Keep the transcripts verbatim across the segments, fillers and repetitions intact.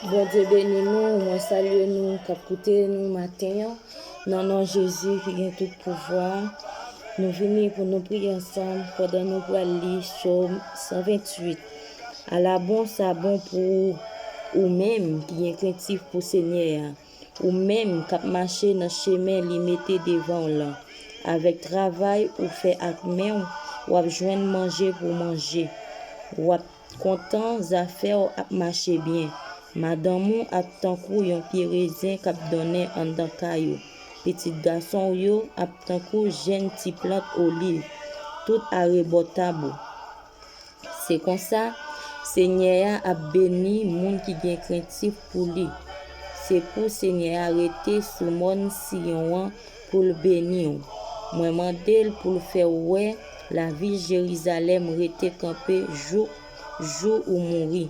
Bondye beni nou, mwen salye nou k ap koute nou maten an. Nan non Jezi ki gen tout pouvwa, nou vini pou nou priye ansanm pandan nou pral li Sòm san venntuit. Ala bon sa bon pou ou, ou menm ki gen krentif pou Senyè a, ou menm k ap mache nan chemen li mete devan w lan. Avèk travay ou fè ak men w, w ap jwenn manje pou manje. W ap kontan, zafè w ap mache byen. Madanm ou ap tankou yon pye rezen k ap donnen anndan kay ou. Pitit gason w yo ap tankou jèn ti plant oliv tout arebò tab ou. Se konsa, Senyè a ap beni moun ki gen krentif pou li. Se pou Senyè a rete sou mòn Siyon an pou l beni w. Mwen mande l pou l fè w wè lavil Jerizalèm rete kanpe jouk jou ou mouri.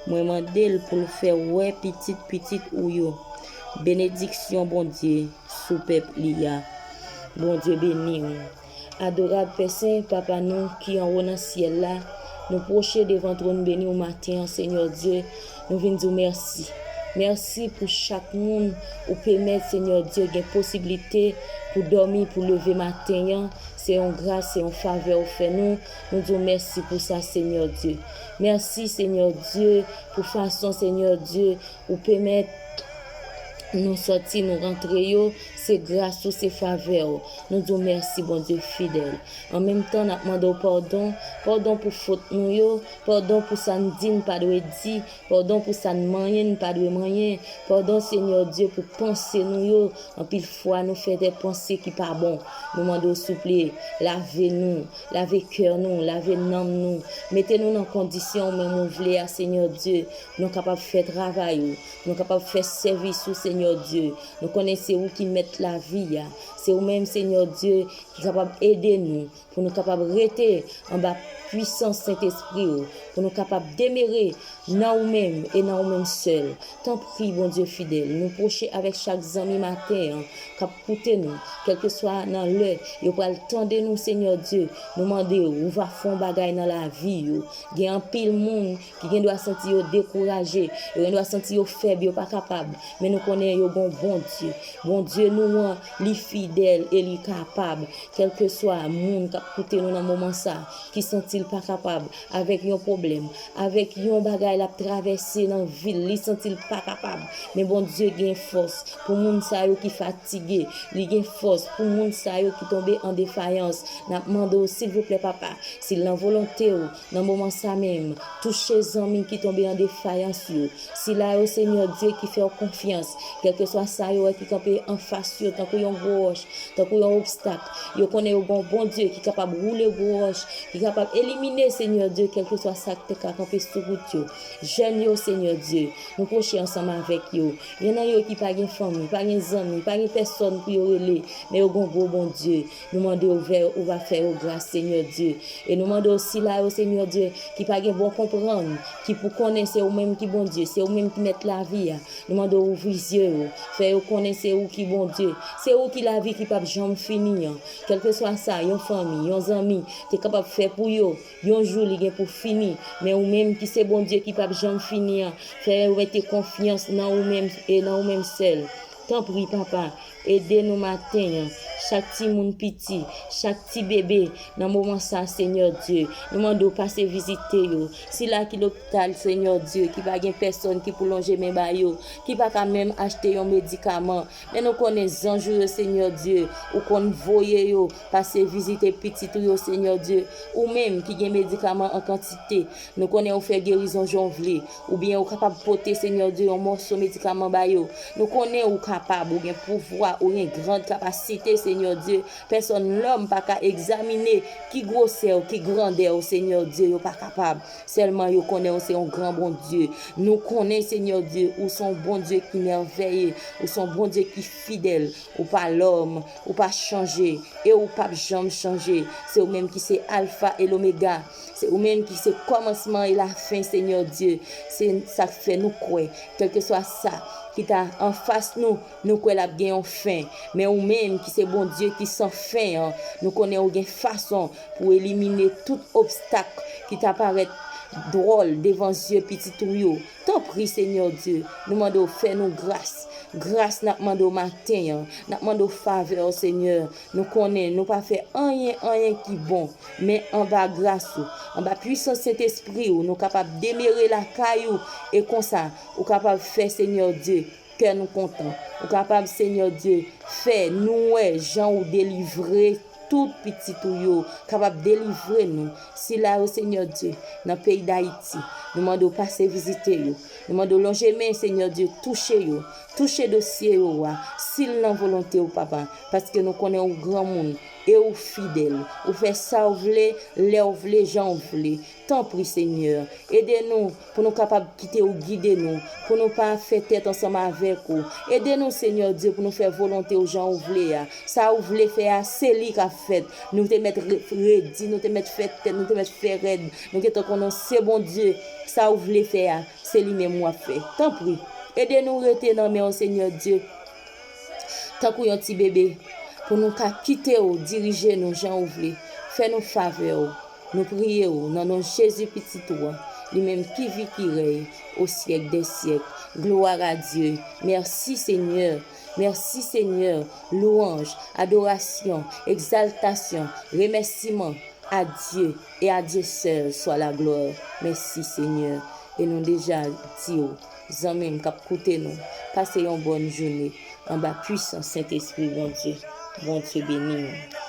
Mwen mande l pou l fè w wè pitit pitit ou yo. Benediksyon Bondye sou pèp li a. Bondye beni w. Adorab Pè Sen, Papa nou ki anwo nan syèl la, nou pwoche devan twòn beni w maten an, Senyè Dye, nou vin di w mèsi. Mèsi pou chak moun ou pèmèt, Senyè Dye, gen posiblite pou dòmi, pou leve maten an. Se yon gras, se yon favè ou fè nou. Nou di w mèsi pou sa, Senyè Dye. Mèsi, Senyè Dye, pou fason, Senyè Dye, ou pèmèt nou sòti, nou rantre yo, se gras ou, se favè w. Nou di w mèsi, Bondye fidèl. An menm tan, n ap mande w padon, padon pou fot nou yo, padon pou sa n di n pa dwe di, padon pou sa n manyen n pa dwe manyen, padon, Senyè Dye, pou panse nou yo. Anpil fwa, nou fè de panse ki pa bon. Nou mande w, souple, lave nou, lave kè nou, lave nanm nou. Mete nou nan kondisyon ou menm ou vle a, Senyè Dye, pou nou kapab fè travay ou, pou nou kapab fè sèvis ou, Senyè Dye. Nou konnen se ou ki mèt lavi a. Se ou menm, Senyè Dye, ki kapab ede nou, pou nou kapab rete anba pwisans Sentespri ou, pou nou kapab demere nan ou menm e nan ou menm sèl. Tanpri, Bondye fidèl, nou pwoche avèk chak zanmi maten an k ap koute nou, kèlkeswa nan lè yo pral tande nou, Senyè Dye, nou mande w, ou va fè yon bagay nan lavi yo. Gen anpil moun ki gen dwa santi yo dekouraje, yo gen dwa santi yo fèb, yo pa kapab, men nou konnen yo gen yon Bondye. Bondye nou an, li fidèl e li kapab. Kèlkeswa moun k ap koute nou nan moman sa, ki santi l pa kapab, avèk yon pwoblèm, avèk yon bagay l ap travèse nan vi l, li santi l pa kapab. Men Bondye gen fòs pou moun sa yo ki fatige, li gen fòs pou moun sa yo ki tonbe an defayans. N ap mande w, silvouplè, Papa, si l nan volonte w, nan moman sa menm, touche zanmi ki tonbe an defayans yo. Sila yo, Senyè Dye, ki fè w konfyans, kèlkeswa sa yo wè ki kanpe anfas yo, tankou yon gwo wòch, tankou yon obstak. Yo konnen yo gen yon Bondye ki kapab woule gwo wòch, ki kapab elimine, Senyè Dye, kèlkeswa sa k te ka kanpe sou wout yo. Jèn yo, Senyè Dye, nou pwoche ansanm avèk yo. Gen nan yo ki pa gen fanmi, pa gen zanmi, pa gen pèsòn pou yo rele, men yo gen yon gwo Bondye. Nou mande w, vè, ou va fè yo gras, Senyè Dye. E nou mande w, sila yo, Senyè Dye, ki pa gen bon konprann, ki pou konnen se ou menm ki Bondye, se ou menm ki mèt lavi a. Nou mande w ouvri zye yo, fè yo konnen se ou ki Bondye, se ou ki lavi ki p ap janm fini an. Kèlkeswa sa yon fanmi, yon zanmi te kapab fè pou yo, yon jou li gen pou fini. Men ou menm ki se Bondye ki p ap janm fini an, fè yo mete konfyans nan ou menm e nan ou menm sèl. Tanpri, Papa, ede nou maten an. Chak timoun piti, chak ti bebe, nan moman sa, Senyè Dye, nou mande w pase vizite yo. Sila ki lopital, Senyè Dye, ki pa gen pèsòn ki pou lonje men ba yo, ki pa ka menm achte yon medikaman. Men nou konnen zanj ou yo, Senyè Dye, ou konn voye yo pase vizite pitit ou yo, Senyè Dye. Ou menm ki gen medikaman an kantite, nou konnen ou fè gerizon jan w vle. Oubyen ou kapab pote, Senyè Dye, yon mòso medikaman ba yo. Nou konnen ou kapab, ou gen pouvwa, ou gen grand kapasite, Senyè Dye. Pèsòn lòm pa ka egzamine ki gwosè w, ki grandè w, Senyè Dye, yo pa kapab. Sèlman yo konnen w se yon gran Bondye. Nou konnen, Senyè Dye, ou se yon Bondye ki mèvèye, ou se yon Bondye ki fidèl, ou pa lòm, ou pa chanje, e ou p ap janm chanje. Se ou menm ki se Alfa e Lomega. Se ou menm ki se kòmansman e lafen, Senyè Dye. Se sa k fè nou kwè, kèlkeswa sa ki ta anfas nou, nou kwè l ap gen yon fen. Men ou menm ki se Bondye ki san fen an, nou konnen ou gen fason pou elimine tout obstak ki ta parèt dwòl devan zye pitit ou yo. Tanpri, Senyè Dye, nou mande w fè nou gras. Gras n ap mande w maten an. N ap mande w favè w, Senyè. Nou konnen nou pa fè anyen, anyen ki bon. Men anba gras ou, anba pwisans Sentespri w, nou kapab demere lakay ou. E konsa, ou kapab fè, Senyè Dye, kè nou kontan. Ou kapab, Senyè Dye, fè nou wè jan ou delivre tout pitit ou yo, kapab delivre nou. Sila yo, Senyè Dye, nan peyi Dayiti, nou mande w pase vizite yo. Nou mande w lonje men, Senyè Dye, touche yo. Touche dosye yo a, si l nan volonte w, papa, paske nou konnen ou granmoun e ou fidèl. Ou fè sa w vle, lè w vle, jan w vle. Tanpri, Senyè, ede nou pou nou kapab kite w gide nou, pou nou pa fè tèt ansanm avèk ou. Ede nou, Senyè Dye, pou nou fè volonte w jan w vle a. Sa ou vle fè a, se li k ap fèt. Nou te mèt re- redi, nou te mèt fè tèt, nou te mèt fè rèd. Nou gentan konnen w se Bondye. Sa ou vle fè a, se li menm w ap fè. Tanpri, ede nou rete nan men w, Senyè Dye, tankou yon ti bebe, pou nou ka kite w dirije nou jan ou vle. Fè nou favè w. Nou priye w nan non Jezi, Pitit ou an, li menm ki viv, ki rèy o syèk dè syèk. Gloire à Dieu. Mèsi, Senyè. Mèsi, Senyè. Lwanj, adorasyon, egzaltasyon, remèsiman. À Dieu et à Dieu seul soit la gloire. Mèsi, Senyè. E nou deja di w, zanmi m k ap koute nou, pase yon bòn jounen anba pwisans Sentespri Bondye. Bondye beni w.